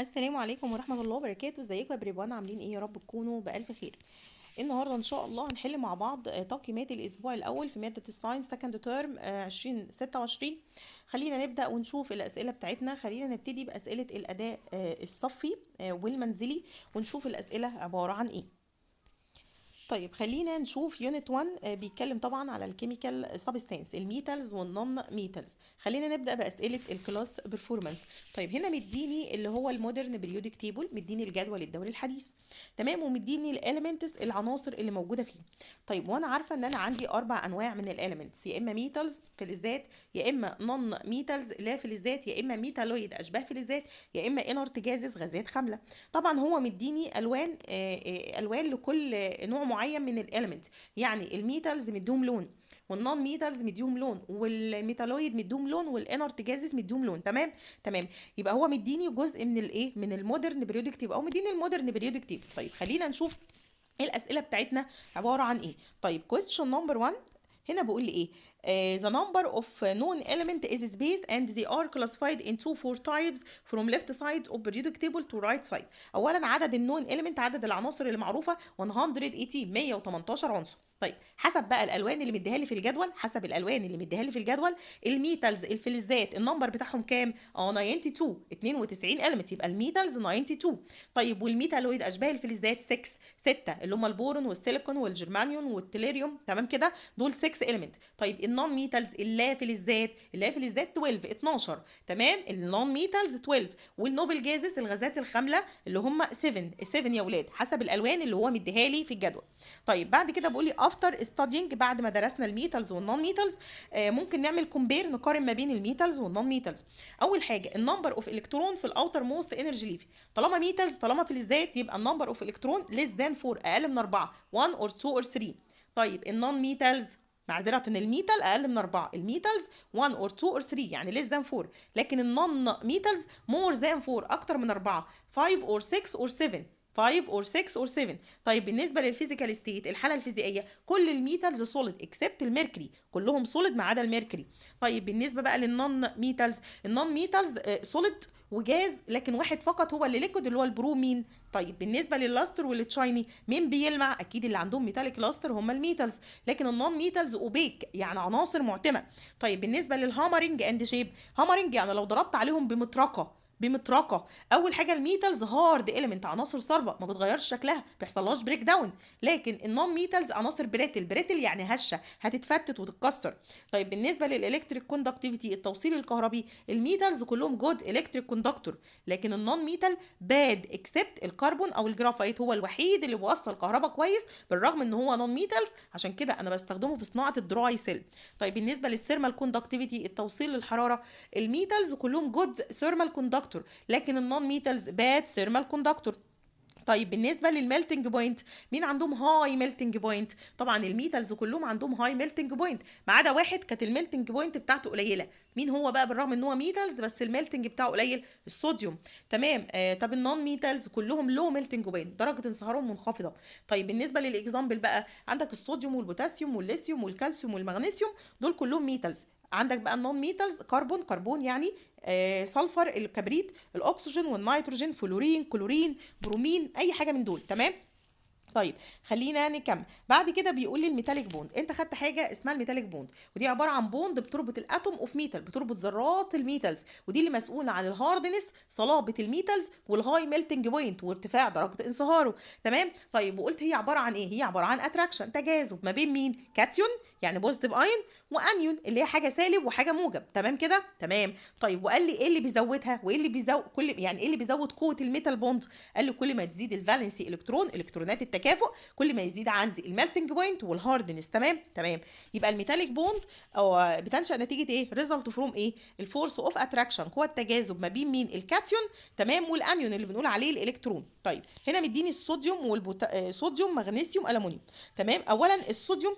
السلام عليكم ورحمة الله وبركاته. ازيكم يا prep one؟ عاملين ايه؟ يا رب تكونوا بألف خير. النهارده ان شاء الله هنحل مع بعض تقييمات الاسبوع الاول في مادة ال science second term 2026. خلينا نبدأ ونشوف الاسئلة بتاعتنا. خلينا نبتدي بأسئلة الاداء الصفي والمنزلي ونشوف الاسئلة عبارة عن ايه. طيب خلينا نشوف unit 1، بيتكلم طبعا على ال chemical substance، ال metals وال non metals. خلينا نبدا باسئلة ال class performance. طيب هنا مديني اللي هو ال modern periodic table، مديني الجدول الدوري الحديث، تمام، ومديني ال elements، العناصر اللي موجودة فيه. طيب وانا عارفه ان انا عندي اربع انواع من ال elements، يا اما metals فلزات، يا اما non metals لا فلزات، يا اما metalloid اشباه فلزات، يا اما inert gases غازات خامله. طبعا هو مديني الوان الوان لكل نوع معين من ال element، يعني ال metals مديهم لون، وال non metals مديهم لون، وال metalloid مديهم لون، وال inert gases مديهم لون. تمام. يبقى هو مديني جزء من الايه؟ من ال modern periodic table، او مديني ال modern periodic table. طيب خلينا نشوف ايه الاسئلة بتاعتنا عبارة عن ايه. طيب question number 1 هنا بيقول لي ايه؟ The number of known element is space and they are classified into four types from left side of periodic table to right side. اولا عدد ال known element، عدد العناصر اللي معروفه، 118، 118 عنصر. طيب حسب بقى الالوان اللي مديها لي في الجدول، حسب الالوان اللي مديها لي في الجدول، ال metals الفلزات ال number بتاعهم كام؟ 92، 92 element، يبقى ال metals 92. طيب وال metalloid اشباه الفلزات 6، 6 اللي هم البورون والسيليكون والجرمانيوم والتليريوم، تمام كده، دول 6 element. طيب ال non metals اللا فلزات، اللا فلزات 12، 12، تمام، ال non metals 12. وال noble gases الغازات الخامله اللي هم 7، 7 يا ولاد، حسب الالوان اللي هو مديها لي في الجدول. طيب بعد كده بيقول لي after studying، بعد ما درسنا ال metals وال non metals، ممكن نعمل compare، نقارن ما بين ال metals وال non metals. اول حاجة ال number of electron في ال outermost energy level، طالما metals، طالما فلزات، يبقى ال number of electron less than 4، اقل من 4، 1 or 2 or 3. طيب ال non metals، معذرة، ال metal اقل من 4، ال metals 1 or 2 or 3، يعني less than 4، لكن ال non metals more than 4، اكتر من 4، 5 or 6 or 7، 5 or 6 or 7. طيب بالنسبة لل physical state، الحالة الفيزيائيه، كل ال metals solid except ال mercury، كلهم solid ما عدا ال mercury. طيب بالنسبة بقى لل non metals، ال non metals solid و gas، لكن واحد فقط هو اللي liquid اللي هو البرومين. طيب بالنسبة لل luster وال shiny، مين بيلمع؟ اكيد اللي عندهم metallic luster هم ال metals، لكن ال non metals opaque، يعني عناصر معتمه. طيب بالنسبة لل hammering and shape، hammering يعني لو ضربت عليهم بمطرقه، بمطرقه، اول حاجة ال metals hard element، عناصر صلبه ما بتغيرش شكلها، ما بيحصلهاش break down، لكن ال non metals عناصر brittle، brittle يعني هشه، هتتفتت وتتكسر. طيب بالنسبة لل electric conductivity، التوصيل الكهربي، ال metals كلهم good electric conductor، لكن ال non metal bad except الكربون او الجرافايت، هو الوحيد اللي بيوصل كهرباء كويس بالرغم ان هو non metals، عشان كده انا بستخدمه في صناعة ال dry cell. طيب بالنسبة لل thermal conductivity، التوصيل للحراره، ال metals كلهم good thermal conductor، لكن ال non metals bad thermal conductor. طيب بالنسبة لل melting point، مين عندهم high melting point؟ طبعا ال metals كلهم عندهم high melting point ما عدا واحد كانت ال melting point بتاعته قليله. مين هو بقى بالرغم ان هو metals بس ال melting بتاعه قليل؟ الصوديوم، تمام. طب ال non metals كلهم low melting point، درجه انصهارهم منخفضه. طيب بالنسبة لل example بقى، عندك الصوديوم والبوتاسيوم والليثيوم والكالسيوم والمغنيسيوم، دول كلهم metals. عندك بقى ال non metals كربون، كربون يعني، sulfur الكبريت، الاكسجين والنيتروجين، فلورين، كلورين، برومين، اي حاجة من دول، تمام. طيب خلينا نكمل. بعد كده بيقول لي ال metallic bond، انت خدت حاجة اسمها ال metallic bond، ودي عبارة عن bond بتربط ال atom of metal، بتربط ذرات ال metals، ودي اللي مسؤولة عن ال hardness، صلابة ال metals، وال high melting point، وارتفاع درجه انصهاره، تمام. طيب وقلت هي عبارة عن ايه؟ هي عبارة عن attraction، تجاذب ما بين مين؟ كاتيون يعني positive ion، و anion اللي هي حاجة سالب وحاجه موجب، تمام كده، تمام. طيب وقال لي ايه اللي بيزودها وايه اللي بيزود كل، يعني ايه اللي بيزود قوة ال metal bond؟ قال لي كل ما تزيد ال valency electron، الكترونات التكافؤ، كل ما يزيد عندي ال melting point وال hardness، تمام. يبقى ال metallic bond او بتنشا نتيجة ايه؟ result from ايه؟ ال force of attraction، قوة التجاذب ما بين مين؟ الكاتيون، تمام، وال anion اللي بنقول عليه الالكترون. طيب هنا مديني الصوديوم صوديوم، مغنيسيوم، الومنيوم، تمام. اولا الصوديوم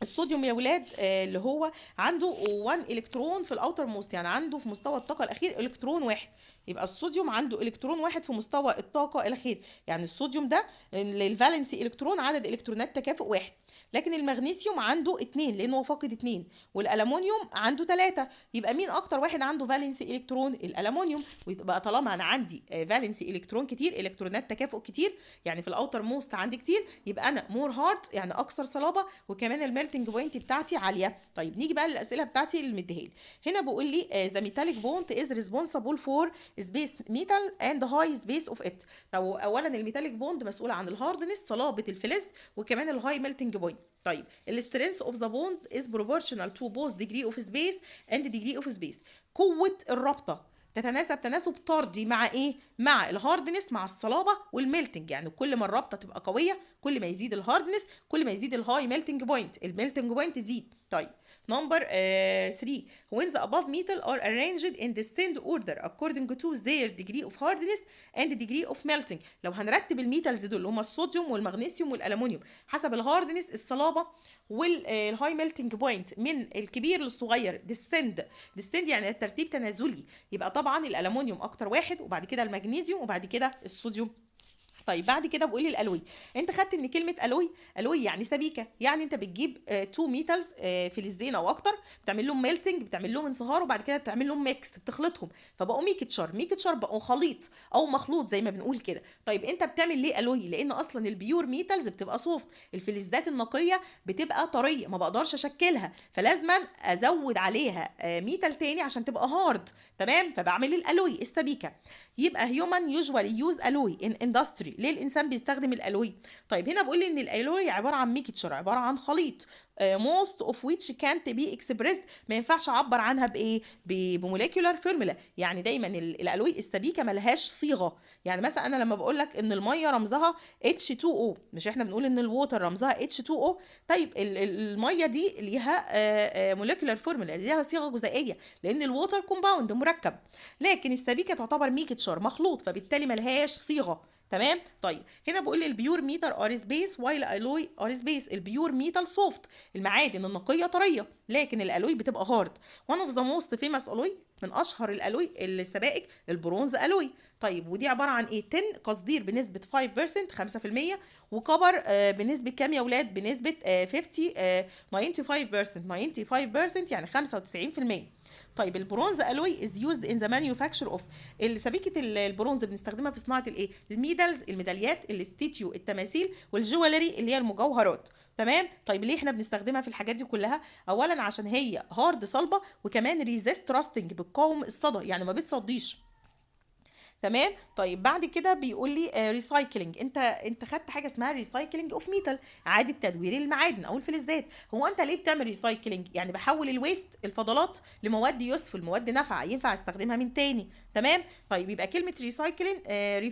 الصوديوم يا ولاد اللي هو عنده 1 الكترون في ال outermost، يعني عنده في مستوى الطاقة الاخير الكترون واحد. يبقى الصوديوم عنده الكترون واحد في مستوى الطاقة الاخير، يعني الصوديوم ده لل valency electron عدد الكترونات تكافؤ واحد. لكن المغنيسيوم عنده 2 لانه هو فاقد 2، والالومنيوم عنده 3. يبقى مين اكتر واحد عنده valency electron؟ الالومنيوم. ويبقى طالما انا عندي valency electron كتير، الكترونات تكافؤ كتير، يعني في ال outermost عندي كتير، يبقى انا more hard يعني اكثر صلابه، وكمان ال melting point بتاعتي عالية. طيب نيجي بقى للاسئلة بتاعتي اللي مديها لي هنا. بقول لي the metallic bond is responsible for space metal and high space of it. طب اولا ال metallic bond مسؤولة عن ال hardness صلابة الفلز، وكمان ال high melting point. طيب ال strength of the bond is proportional to both degree of space and degree of space. قوة الرابطة تتناسب تناسب طردي مع ايه؟ مع ال hardness، مع الصلابة وال melting. يعني كل ما الرابطة تبقى قوية كل ما يزيد ال hardness، كل ما يزيد ال high melting point، ال melting point تزيد. طيب number 3، when the above metal are arranged in descend order according to their degree of hardness and degree of melting. لو هنرتب ال metals دول اللي هم الصوديوم والمغنيسيوم والالومنيوم حسب ال hardness الصلابة وال high melting point من الكبير للصغير، descend descend يعني الترتيب تنازلي، يبقى طبعا الالومنيوم اكتر واحد، وبعد كده المغنيسيوم، وبعد كده الصوديوم. طيب بعد كده بقول لي ال alloy. انت خدت ان كلمة alloy، alloy يعني سبيكه، يعني انت بتجيب two metals فلزين او اكتر، بتعمل لهم melting، بتعمل لهم انصهار، وبعد كده تعمل لهم mix، بتخلطهم، فبقوا mixture. mixture بقوا خليط او مخلوط زي ما بنقول كده. طيب انت بتعمل ليه alloy؟ لان اصلا ال pure metals بتبقى soft، الفلزات النقية بتبقى طرية ما بقدرش اشكلها، فلازما ازود عليها metal تاني عشان تبقى hard. تمام، فبعمل ال alloy السبيكه. يبقى human usually use alloy in industry. ليه الانسان بيستخدم ال alloy؟ طيب هنا بقول لي ان ال alloy عبارة عن mixture، عبارة عن خليط، most of which can't be expressed، ما ينفعش اعبر عنها بايه؟ ب molecular formula. يعني دايما ال alloy السبيكه ملهاش صيغة. يعني مثلا انا لما بقول لك ان المية رمزها H2O، مش احنا بنقول ان ال water رمزها H2O؟ طيب المية دي ليها molecular formula، ليها صيغة جزيئيه، لان ال water compound مركب، لكن السبيكه تعتبر mixture مخلوط، فبالتالي ملهاش صيغة. تمام. طيب هنا بقول لي ال pure metal are space while alloy are space. ال pure metal soft، المعادن النقية طرية، لكن ال alloy بتبقى hard. one of the most famous alloy، من اشهر ال alloy السبائك ال bronze alloy. طيب ودي عبارة عن ايه؟ tin قصدير بنسبة 5% 5%، و copper بنسبة كام يا اولاد؟ بنسبة 50 95%، 95% يعني 95%. طيب ال bronze alloy is used in the manufacture of، سبيكه البرونز بنستخدمها في صناعة الايه؟ ال medals الميداليات، ال statue التماثيل، وال jewelry اللي هي المجوهرات. تمام. طيب ليه احنا بنستخدمها في الحاجات دي كلها؟ اولا عشان هي hard صلبه، وكمان resist rusting بتقاوم الصدى، يعني ما بتصديش. تمام. طيب بعد كده بيقول لي recycling. انت خدت حاجة اسمها recycling of metal، اعاده تدوير المعادن او الفلزات. هو انت ليه بتعمل recycling؟ يعني بحول ال waste الفضلات لمواد useful، مواد نافعة ينفع استخدمها من تاني. تمام. طيب يبقى كلمة recycling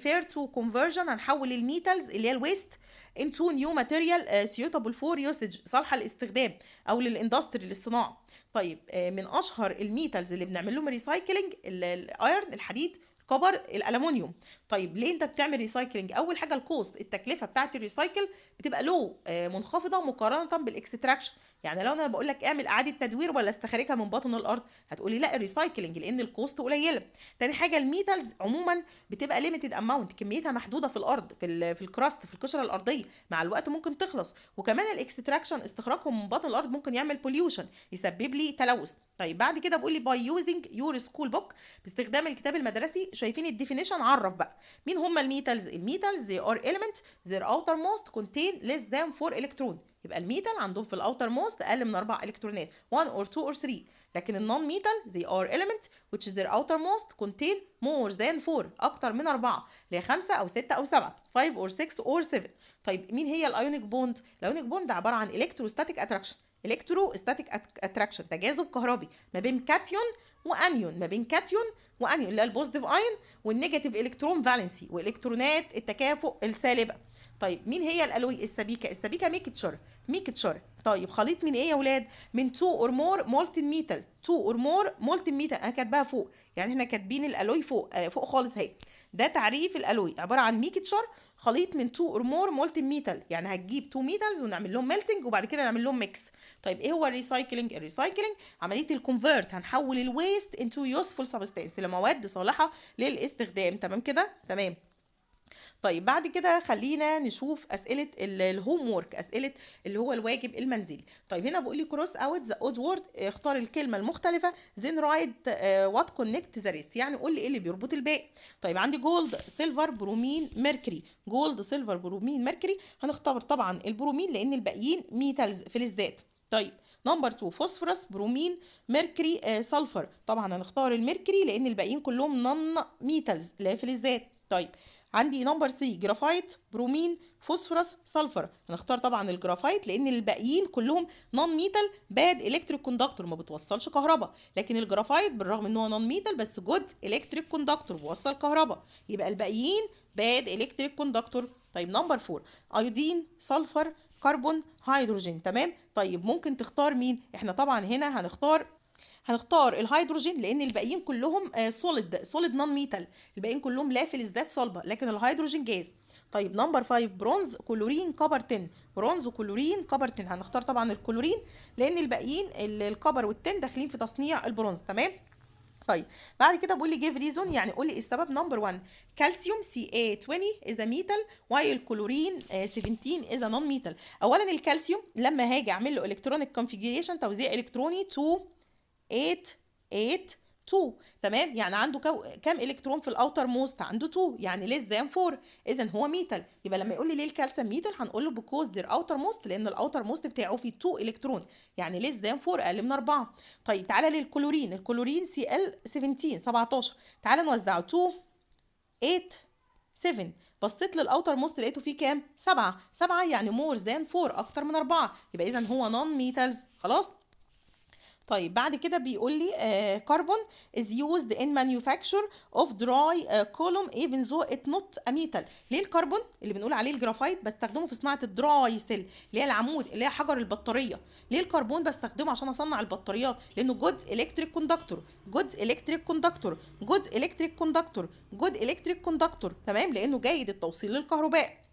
refer to conversion، هنحول ال metals اللي هي ال waste into new material suitable for usage، صالحه للاستخدام او لل industry للصناعة. طيب من اشهر ال metals اللي بنعمل لهم recycling ال iron الحديد، copper الالومنيوم. طيب ليه انت بتعمل recycling؟ اول حاجة ال cost، التكلفة بتاعه ال recycle بتبقى low منخفضة مقارنة بال extraction. يعني لو انا بقول لك اعمل اعاده تدوير ولا استخرجها من بطن الارض، هتقولي لا ال recycling لان ال cost قليله. تاني حاجة ال metals عموما بتبقى limited amount، كميتها محدودة في الارض، في ال crust، في القشرة الارضية، مع الوقت ممكن تخلص. وكمان ال extraction استخراجهم من بطن الارض ممكن يعمل pollution، يسبب لي تلوث. طيب بعد كده بقول لي by using your school book، باستخدام الكتاب المدرسي. شايفين ال definition، عرف بقى مين هم ال metals. ال metals they are element their outermost contain less than 4 electron. يبقى ال metal عندهم في ال outermost اقل من 4 الكترونات، 1 or 2 or 3. لكن ال non metal they are element which is their outermost contain more than 4، اكتر من 4، اللي هي 5 او 6 او 7، 5 or 6 or 7. طيب مين هي ال ionic bond؟ ال ionic bond عبارة عن electrostatic attraction، electrostatic attraction تجاذب كهربي ما بين cation و anion، ما بين cation و anion اللي هي ال positive ion وال negative electron valency والكترونات التكافؤ السالبه. طيب مين هي ال alloy؟ السبيكه. السبيكه mixture، mixture. طيب خليط من ايه يا ولاد؟ من 2 or more molten metal، 2 or more molten metal. انا كاتباها فوق، يعني احنا كاتبين ال alloy فوق، فوق خالص اهي. ده تعريف ال alloy، عبارة عن mixture، خليط من 2 or more molten metal، يعني هتجيب 2 metals ونعمل لهم melting وبعد كده نعمل لهم mix. طيب ايه هو ال recycling؟ ال recycling عملية ال convert، هنحول ال waste into useful substance، لمواد صالحه للاستخدام. تمام كده؟ تمام. طيب بعد كده خلينا نشوف اسئلة ال homework، اسئلة اللي هو الواجب المنزلي. طيب هنا بيقول لي cross out the odd word، اختار الكلمة المختلفه، then write what connect the rest، يعني قول لي ايه اللي بيربط الباقي. طيب عندي gold، silver، bromine، mercury. gold، silver، bromine، mercury. هنختار طبعا البرومين لان الباقيين metals، فلزات. طيب number 2، phosphorus، bromine، mercury، sulfur. طبعا هنختار ال mercury لان الباقيين كلهم non metals، لا فلزات. طيب عندي number 3، graphite، bromine، phosphorus، sulfur. هنختار طبعا الجرافايت لان الباقيين كلهم non metal، bad electric conductor، ما بتوصلش كهرباء، لكن الجرافايت بالرغم ان هو non metal بس good electric conductor، بيوصل كهرباء، يبقى الباقيين bad electric conductor. طيب number 4، iodine، sulfur، carbon، hydrogen. تمام. طيب ممكن تختار مين؟ احنا طبعا هنا هنختار الهيدروجين لان الباقيين كلهم solid، solid non metal، الباقيين كلهم لا فلزات صلبه، لكن الهيدروجين جاز. طيب number 5، bronze، chlorine، copper، tin. bronze، chlorine، copper، tin. هنختار طبعا الكلورين لان الباقيين ال copper وال tin داخلين في تصنيع البرونز. تمام. طيب بعد كده بقول لي give reason، يعني قول لي ايه السبب. number 1، calcium Ca 20 is a metal while chlorine 17 is a non metal. اولا الكالسيوم لما هاجي اعمل له electronic configuration، توزيع الكتروني، 2 8 8 2. تمام، يعني عنده كام الكترون في ال outermost؟ عنده 2، يعني less than 4، اذا هو metal. يبقى لما يقول لي ليه الكالسيوم metal هنقول له because their outermost، لان ال outermost بتاعه فيه 2 الكترون، يعني less than 4، اقل من 4. طيب تعالى لل chlorine، ال chlorine Cl 17، 17. تعالى نوزعه 2 8 7. بصيت لل outermost لقيته فيه كام؟ 7. 7 يعني more than 4، اكتر من 4، يبقى اذا هو non metals. خلاص. طيب بعد كده بيقول لي carbon is used in manufacture of dry column even though it not a metal. ليه الكربون اللي بنقول عليه الجرافايت بستخدمه في صناعة ال dry cell، اللي هي العمود، اللي هي حجر البطارية؟ ليه الكربون بستخدمه عشان اصنع البطاريات؟ لانه good electric conductor، good electric conductor، good electric conductor، good electric conductor. تمام، لانه جيد التوصيل للكهرباء.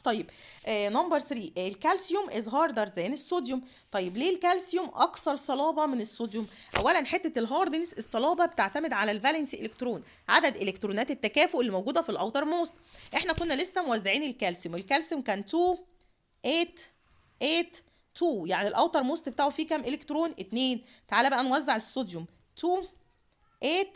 طيب number 3، ال calcium is harder than الصوديوم. طيب ليه الكالسيوم اكثر صلابة من الصوديوم؟ اولا حتة ال hardness، الصلابه، بتعتمد على ال valence electron، عدد الكترونات التكافؤ اللي موجودة في ال outermost. احنا كنا لسه موزعين الكالسيوم، الكالسيوم كان 2 8 8 2، يعني ال outermost بتاعه فيه كام الكترون؟ 2. تعالى بقى نوزع الصوديوم، 2 8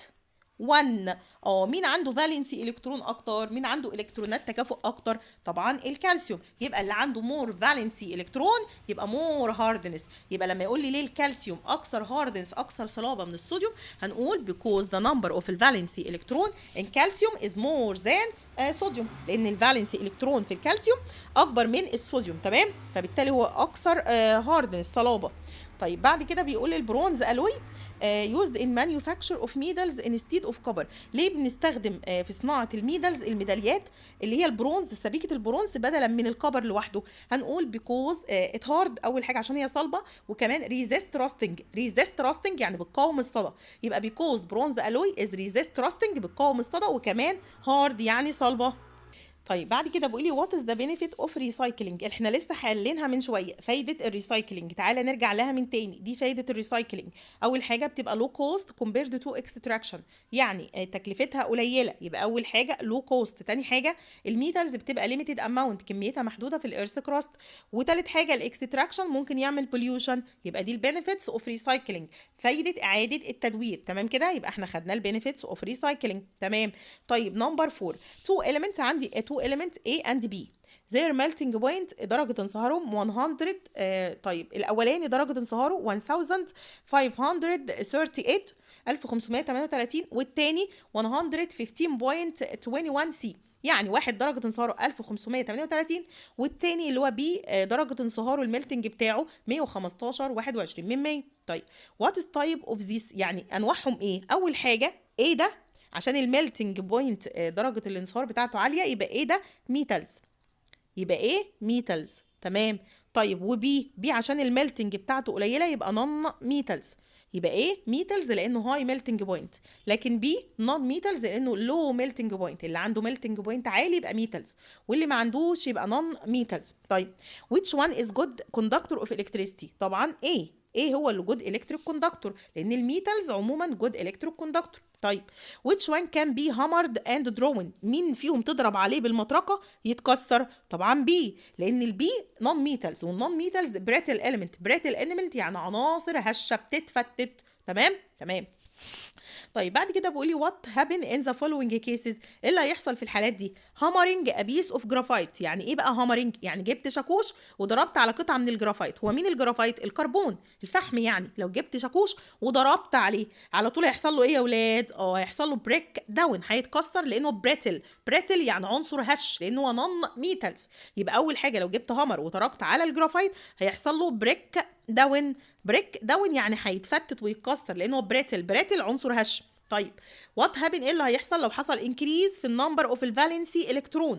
1. مين عنده valency electron اكتر؟ مين عنده الكترونات تكافؤ اكتر؟ طبعا الكالسيوم. يبقى اللي عنده more valency electron يبقى more hardness. يبقى لما يقول لي ليه الكالسيوم اكثر hardness، اكثر صلابة من الصوديوم، هنقول because the number of valency electron in calcium is more than sodium، لان ال valency electron في الكالسيوم اكبر من الصوديوم. تمام، فبالتالي هو اكثر hardness، صلابه. طيب بعد كده بيقول ال bronze alloy used in manufacture of medals instead of copper. ليه بنستخدم في صناعة ال medals، الميداليات، اللي هي البرونز، سبيكه البرونز، بدلا من ال copper لوحده؟ هنقول because it hard، اول حاجة عشان هي صلبه، وكمان resist rusting. resist rusting يعني بتقاوم الصدى. يبقى because bronze alloy is resist rusting، بتقاوم الصدى، وكمان hard يعني صلبه. طيب بعد كده بيقول لي what is the benefit of recycling؟ احنا لسه حلينها من شويه، فايده ال recycling. تعالى نرجع لها من تاني. دي فايده ال recycling. اول حاجة بتبقى low cost compared to extraction، يعني تكلفتها قليله، يبقى اول حاجة low cost. تاني حاجة ال metals بتبقى limited amount، كميتها محدودة في ال earth crust. وتالت حاجة ال extraction ممكن يعمل pollution. يبقى دي ال benefits of recycling، فايده اعاده التدوير. تمام كده، يبقى احنا خدنا ال benefits of recycling. تمام. طيب number 4، two elements، عندي two elements A and B، their melting point، درجة انصهارهم 100. طيب الأولاني درجة انصهاره 1538، 1538، والتاني 115.21 C. يعني واحد درجة انصهاره 1538، والتاني اللي هو B درجة انصهاره، ال melting بتاعه 115 21 من 100. طيب what is type of this؟ يعني انواعهم ايه؟ اول حاجة A ده عشان ال melting point، درجة الانصهار بتاعته عالية، يبقى A ده metals، يبقى A metals. تمام. طيب و B؟ B عشان ال melting بتاعته قليلة يبقى non metals. يبقى A metals لانه high melting point، لكن B non metals لانه low melting point. اللي عنده melting point عالي يبقى metals، واللي ما عندوش يبقى non metals. طيب which one is good conductor of electricity؟ طبعا A. A هو اللي good electric conductor، لان ال metals عموما good electric conductor. طيب which one can be hammered and drawn؟ مين فيهم تضرب عليه بالمطرقه يتكسر؟ طبعا B، لان ال B non metals، وال non metals brittle element. brittle element يعني عناصر هشه بتتفتت. تمام تمام. طيب بعد كده بيقول لي what happen in the following cases؟ ايه اللي هيحصل في الحالات دي؟ hammering a piece of graphite. يعني ايه بقى hammering؟ يعني جبت شاكوش وضربت على قطعه من الجرافايت. هو مين الجرافايت؟ الكربون، الفحم يعني. لو جبت شاكوش وضربت عليه على طول هيحصل له ايه يا اولاد؟ هيحصل له break down، هيتكسر لانه brittle. brittle يعني عنصر هش، لانه هو non metals. يبقى اول حاجة لو جبت hammer وضربت على الجرافايت هيحصل له break down. break down يعني هيتفتت ويتكسر لانه brittle. brittle عنصر هش. طيب what happen؟ ايه اللي هيحصل لو حصل increase في ال number of ال valency electron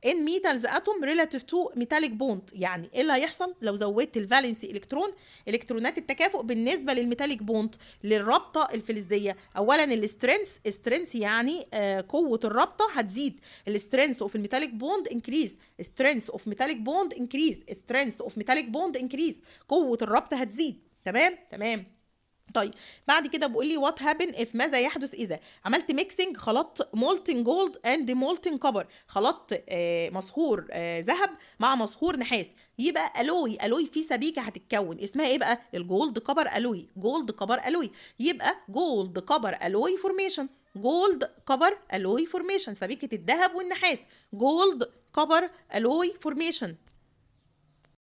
in metals atom relative to metallic bond؟ يعني ايه اللي هيحصل لو زودت ال valency electron، الكترونات التكافؤ بالنسبة لل metallic bond، للرابطة الفلزيه؟ اولا ال strength، strength يعني قوة الرابطة هتزيد. ال strength of ال metallic bond increase، strength of metallic bond increase، strength of metallic bond increase، قوة الرابطة هتزيد. تمام تمام. طيب بعد كده بيقول لي what happen if، ماذا يحدث اذا عملت mixing، خلطت molten gold and molten copper، خلطت مصهور ذهب مع مصهور نحاس؟ يبقى alloy. alloy فيه سبيكه هتتكون اسمها ايه بقى؟ ال gold copper alloy. gold copper alloy، يبقى gold copper alloy formation. gold copper alloy formation، سبيكه الذهب والنحاس، gold copper alloy formation.